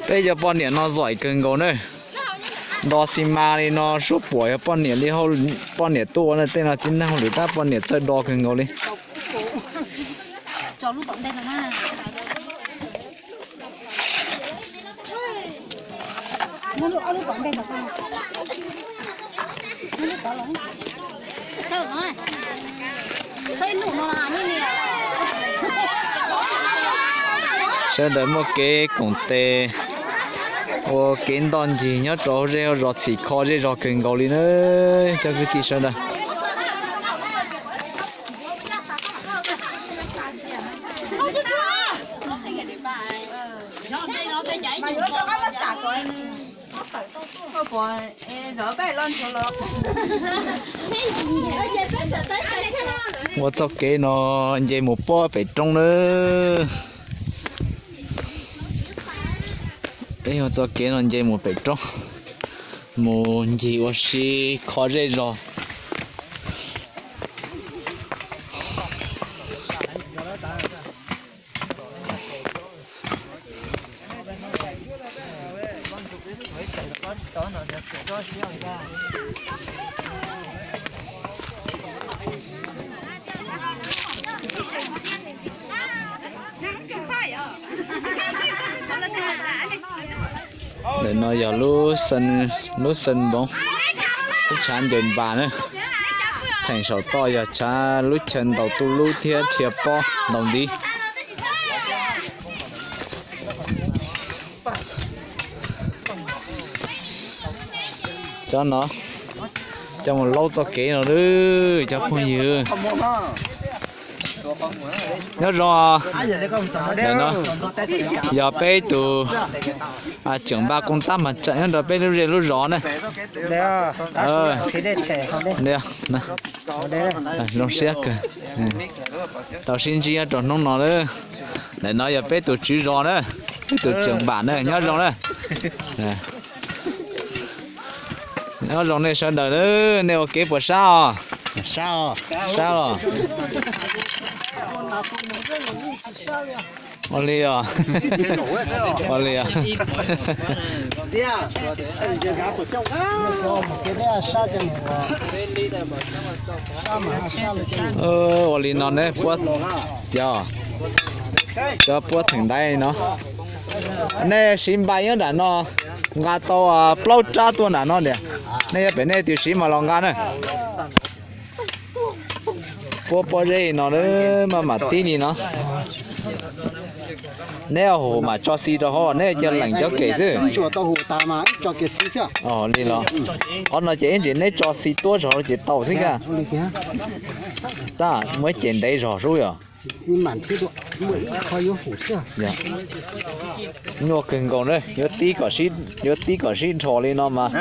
Peb cov poj niam no zom kawg nkaus na. Do xi mas li no suab puam yog poj niam li, poj niam tuaj ua tej no txiv neej hauj lwm tab poj niam txawj do kawg nkaus li. Sawv daws muaj kev koom tes ua kev ntoj ncig nyob rau zej zos txhim kho zej zog kawg nkaus li na cov kwv tij sawv daws. Ua txoj kev no nce mus puag pem roob na. Peb ua txoj kev no nce mus pem roob, mus ncig ua si kho zej zog. Ntawm no yog lub xeev npoov, lub tshav ncaws npas na. Theem saum toj yog tshav lub chaw ntaus tuj lub thiab rhia pob ntaus ntiv. Cov no coj mus laub txoj kev no lawm cov phooj ywg. Nyob zoo. Ntawm no yog peb tus tseem npaj koom tab mas tseem nyob rau peb lub zej lub zos na. Zoo siab kawg tau sib ntsib nyob rau hnub no lawm. Ntawm no yog peb tus tswv zos na, peb tus tseem npam na, nyob zoo na. Nyob zoo nej sawv daws na, nej ua kev puas sab os? Sab los? Ua li os. Ua li os. Ua li no ne puab, yog cov puab theem ntaiv no. Nej siv npai nyob nram no, nqa tau plaub rab tuaj nram no tias, nej yog pem nej twg siv mas los nqa na. Puab pob zeb no maj mam tib li no. Neb hum mam tso xi rau hauv, neb cia leem cov kem xwb. Li los qhov no ces ib ntsis neb tso xi tuab zog ces tau xwb kag. Tab muaj ib ce ntev zog sub yog. Nyuaj kawg nkaus na, yuav tib kom sib nrho li no mas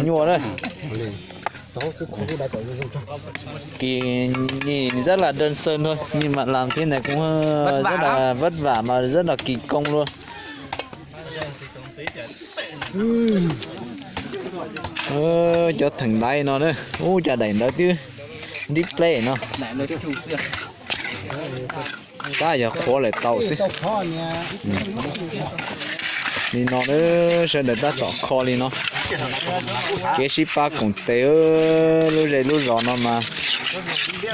nyuaj na. Kỳ nhì rất là đơn sơ thôi nhưng mà làm thế này cũng rất là vất vả mà rất là kỳ công luôn. Cov theem ntaiv no, ub, cov daim ntawd twb dib pleb no. Tab yog qhuav lawm tau xwb. Li no sawv daws tab tom kho li no. Kev sib pab koom tes lub zej lub zos no mas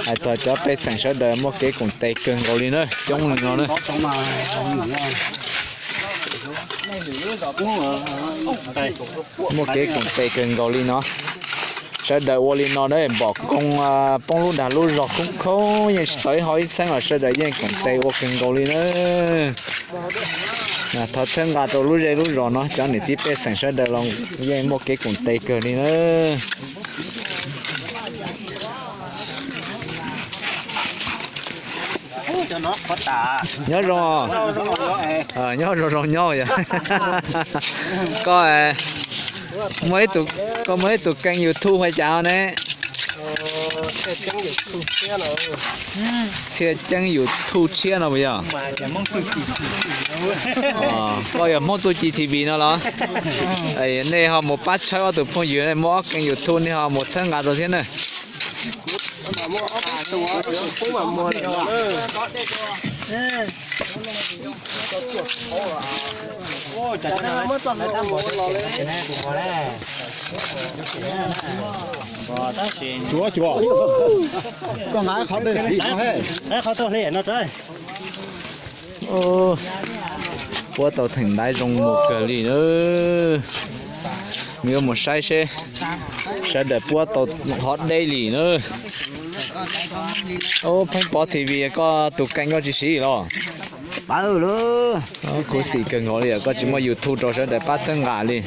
hais txog cov pej xeem sawv daws muaj kev koom tes kawg nkaus li na, coob li no na. Muaj kev koom tes kawg nkaus li no. Sawv daws ua li no na, npom koog poob lub dag lub zog khoob khoob yeej tsis tau ib hov ib txheeb los sawv daws yeej koom tes ua kawg nkaus li na. Thov txhawb nqa rau lub zej lub zos no cov niam txiv pej xeem sawv daws los yeej muaj kev koom tes kawg li na. Nyob zoo, nyob zoo zoo nyob yog. Koj muaj ib tug, koj muaj ib tug kênh YouTube ua cas ne? Txhia Ceeb YouTube tshiab no puas yog? Koj yog Hmoob Txuj Ci T V no los? Nej ho mus pab tshawb ob tug phooj ywg, nej muaj ob kênh YouTube nej ho mus txhawb nqa rau thiab na. Cuav, cuav, koj nqa qhov dej, qhov tau li no. Puab tau theem ntaiv zoo mus kawg li na. Yuav mus saib seb sawv daws puab tau hov deb li na. Pheej Pov T V, koj tus keej koj tsis siv los? Khuv xim kawg nkaus li os, koj tsis muaj YouTube rau sawv daws pab txhawb nqa li.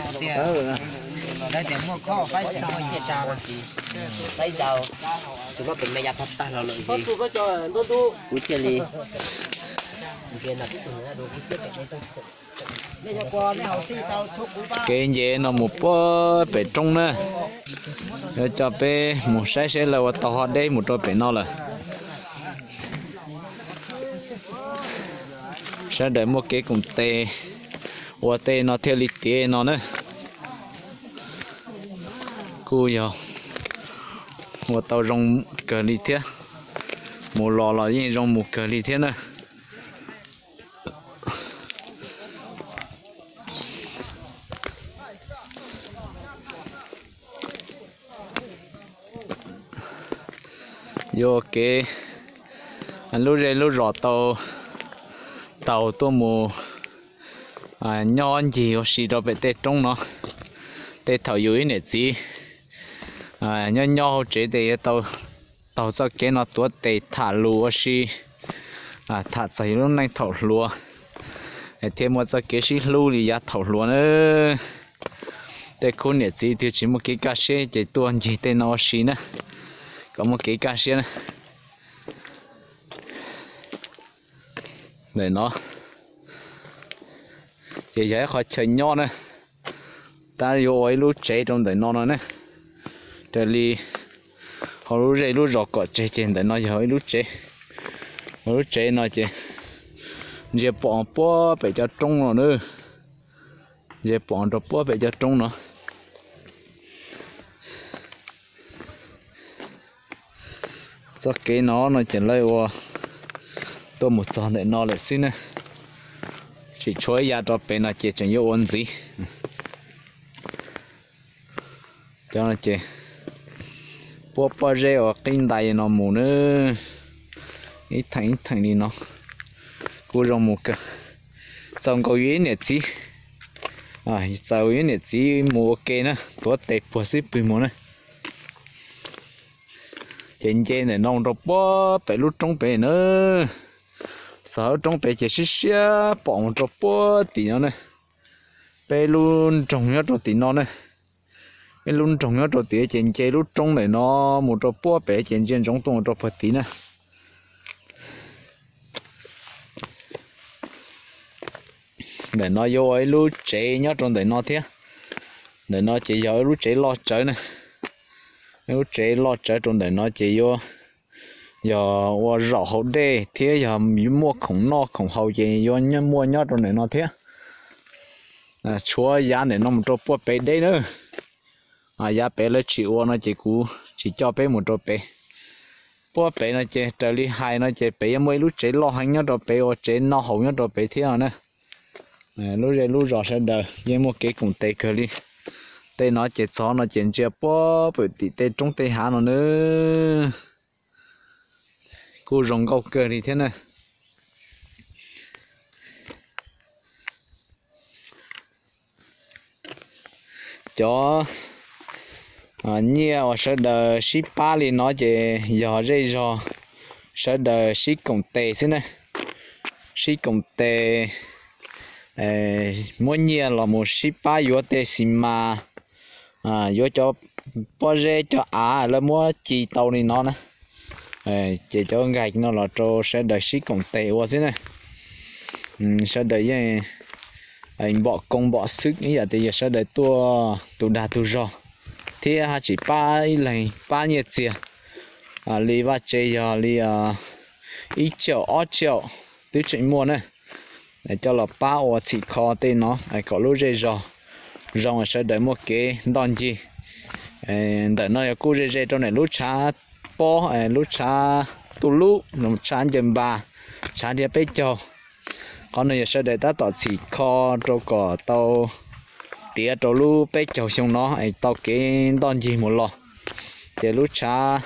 Kev nce no mus puag pem roob na, yuav coj peb mus saib seb lawv ua tau hov deb mus rau pem no lawm. Sawv daws muaj kev koom tes ua tej no thiaj li tiav no na. Kuj yog ua tau zoo kawg li thiab, mus los los yeej zoo mus kawg li thiab na. Yuav ua kev lub zej lub zos tau taug tuaj mus nyob ncig ua si rau pem tej roob no. Tej thaum yus ib niam txiv nyob nyob hauv tsev ces yuav tau taug txoj kev no tuav tes tham lus ua si, tham txog yus lub neej thaum hluas, thiaj muaj txoj kev sib hlub li yav thaum hluas na. Tej khub niam txiv twb tsis muaj kev kaj siab ces tuaj ncig tej no ua si na, kom muaj kev kaj siab na. Ntawm no ces yog ib qhov chaw nyob na, tab yuav ua ib lub tsev rau ntawm no no ne. Raws li hauv lub zej lub zos kom tseg ces ntawm no yog ib lub tsev. Hauv lub tsev no ces ntsia pom puag pem cov roob no na, ntsia pom rau puag pem cov roob no. Txoj kev no no ces lawv ua tuaj mus txog ntawm no lawm xwb na. Tseem tshuav ib yav rau pem no ces tseem yuav ua ntxiv. Cov no ces puab pob zeb uas qib ntais no mus na, ib theem ib theem li no, kuj zoo mus kawg. Txaus nkaus yus ib niam txiv, txaus yus ib niam txiv mus ua ke na, tuav tes puag xwb pw mus na. Ces nce ntawm no rau puag pem lub roob pem na, txog lub roob pem ces siab siab pom mus rau puag tim no na. Peb lub nroog nyob rau tim no na, peb lub nroog nyob rau tim ces nce lub roob ntawm no mus rau puag pem ces ntsia ntsoov tuaj mus rau puag tim na. Ntawm no yuav ua ib lub tsev nyob rau ntawm no thiab. Ntawm no ces yog ib lub tsev loj tsawv na, ib lub tsev loj tsawv rau ntawm no ces yuav yog ua zaum haus dej thiab yog muaj khoom noj khoom haus ces yuav muaj nyob rau ntawm no thiab. Tshuav yav ntawm no mus rau puag pem deb na, yav pem lawv tsis ua no ces kuv tsis coj peb mus rau pem. Puag pem no ces raws li hais no ces pem yuav muaj ib lub tsev loj heev nyob rau pem ua tsev noj haus nyob rau pem thiab na. Lub zej lub zos sawv daws yeej muaj kev koom tes kawg li. Tej no ces txog no ces ntsia puag pem tim tej roob tej hav no na, kuj zoo nkauj kawg li thiab na. Cov nyiaj uas sawv daws sib pab li no ces yog zej zog sawv daws sib koom tes xwb na. Sib koom tes muab nyiaj los mus sib pab yuav tej xis mas, yuav cov pob zeb cov av lawv muab ci tau li no na. Ces cov nkaig no los rau sawv daws sib koom tes ua xwb na. Sawv daws yeej npom koob npom xwb ib yam tias yog sawv daws tuaj tus dag tus zog thiab haj tseem pab ib leeg pab nyiaj txiag li vaj tse yog li ib caum ob caum twb tseem muaj na. Coj los pab ua txhim kho tej no kom lub zej zog zoo sawv daws muaj kev ntoj ncig. Ntawm no yog kuj ze ze rau ntawm lub tshav pob, lub tshav tuj lub, tshav ncaws npas, tshav dhia peb caug, Qhov no yog sawv daws tab tom txhim kho rau kom tau tiav rau lub peb caug xyoo no es tau kev ntoj ncig mus los. Ces lub tshav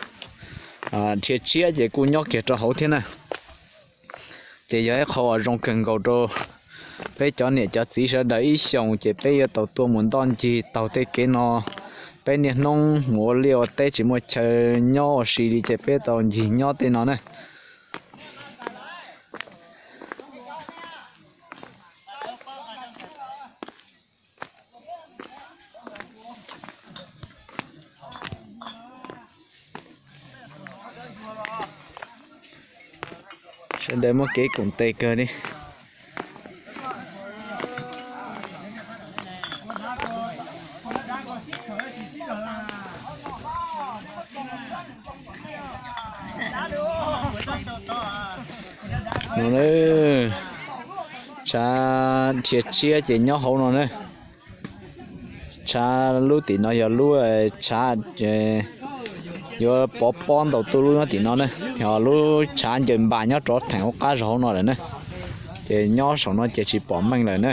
dhia tshiab ces kuj nyob kiag rau hauv thiab na. Ces yog ib qho uas zoo kawg nkaus rau peb cov niam cov txiv sawv daws ib xyoos ces peb yuav tau tuaj mus ntoj ncig taug tej kev no. Peb niaj hnub mus ua liaj ua teb tsis muaj chaw nyob ua si li ces peb tau ncig nyob tej no na. Sawv daws muaj kev koom tes kawg li. No, tshav dhia tshiab ces nyob hauv no na. Tshav lub tim no yog lub tshav yuav pov pob ntaus tuj lub nyob tim no na. Yog lub tshav ncaws npas nyob rov theem hauv qab zog hauv no lawm na. Ces nyob saum no ces tsis pom meej lawm na.